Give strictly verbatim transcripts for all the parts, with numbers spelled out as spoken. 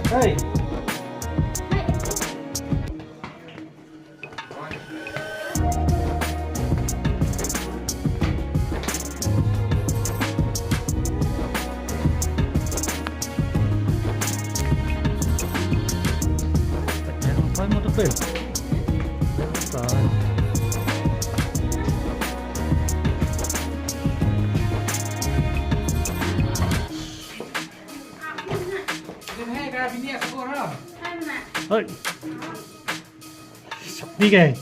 Hey. Hoi. Sopti ke.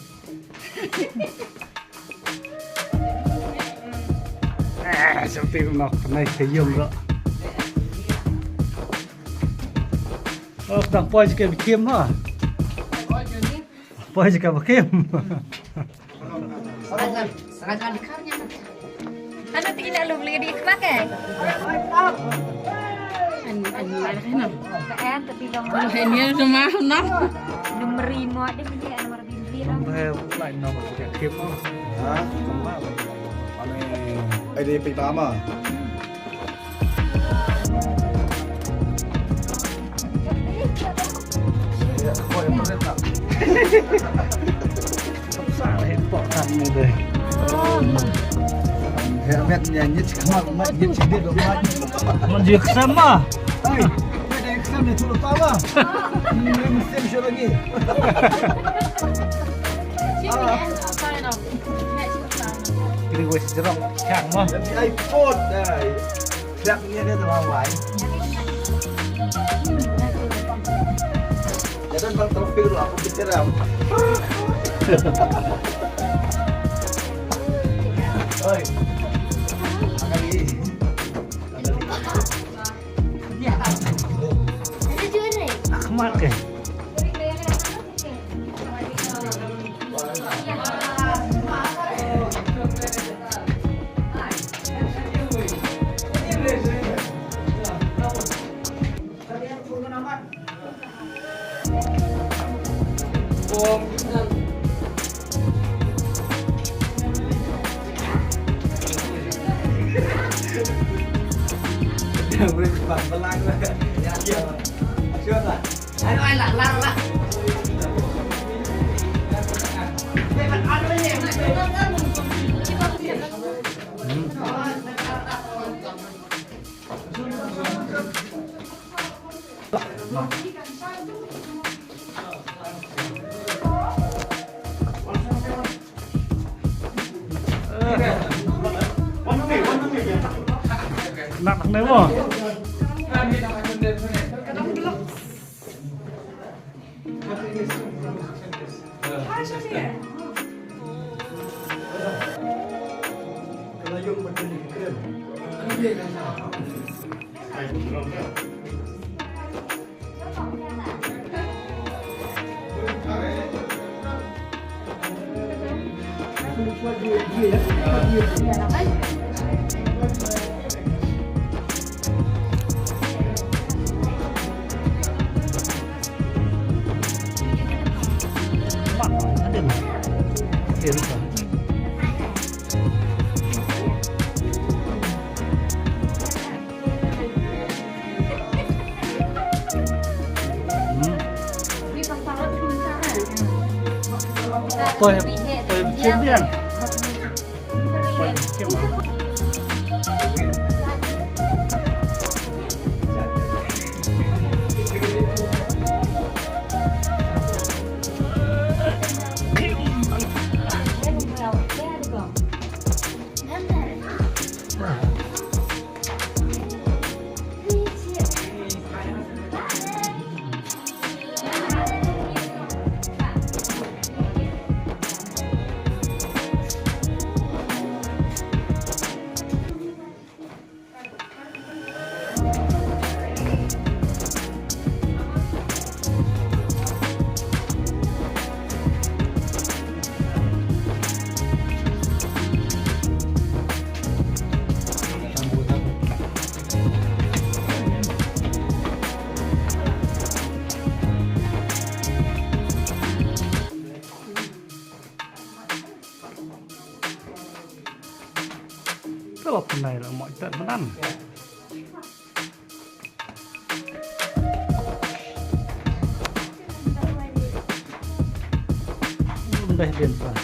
Ah, sopti noh, nai ke yum ro. Oh, dang poi ke bikim ha. Poi ke bikim. Ano tingin na lum lagi di kmak eh? An an la ka nam. Ka en tapi dong. Ano ini ano sama nam. Numeri mo di mesti ano mara di di dong. Sampai lain nama kita kip. Ha? Sama. Ane, ai dei phi ba ma. Man ji ksam ma. Ai, ada ksam ni tu lupa ma. Ini mesti bisa lagi. Kiri wes jeruk, kang mah. Ai pot, ai. Siap ni ada dalam wai. Jangan bang terpil lah, aku pikir am. Oi. Makan ni. Ahmad ke? Nak ne mo. Tôi tôi chiếm điện. Tôi chiếm. Kalau penai lah mau ikat menan. Belum dah dia tuan.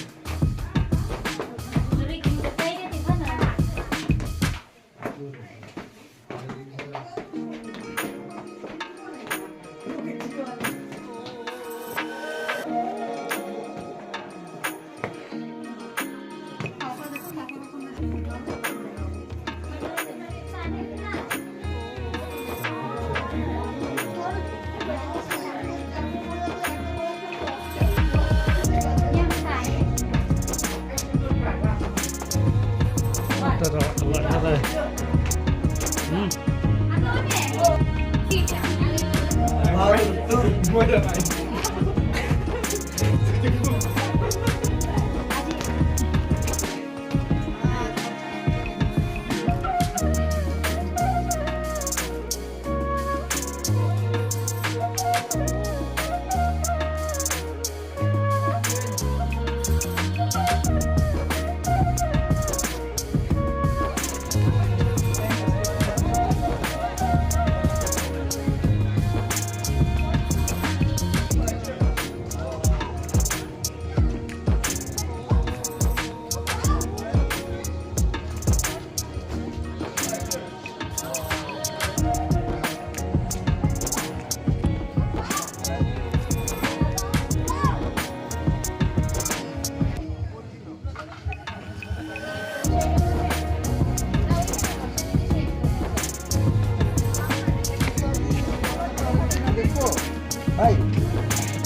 Hai.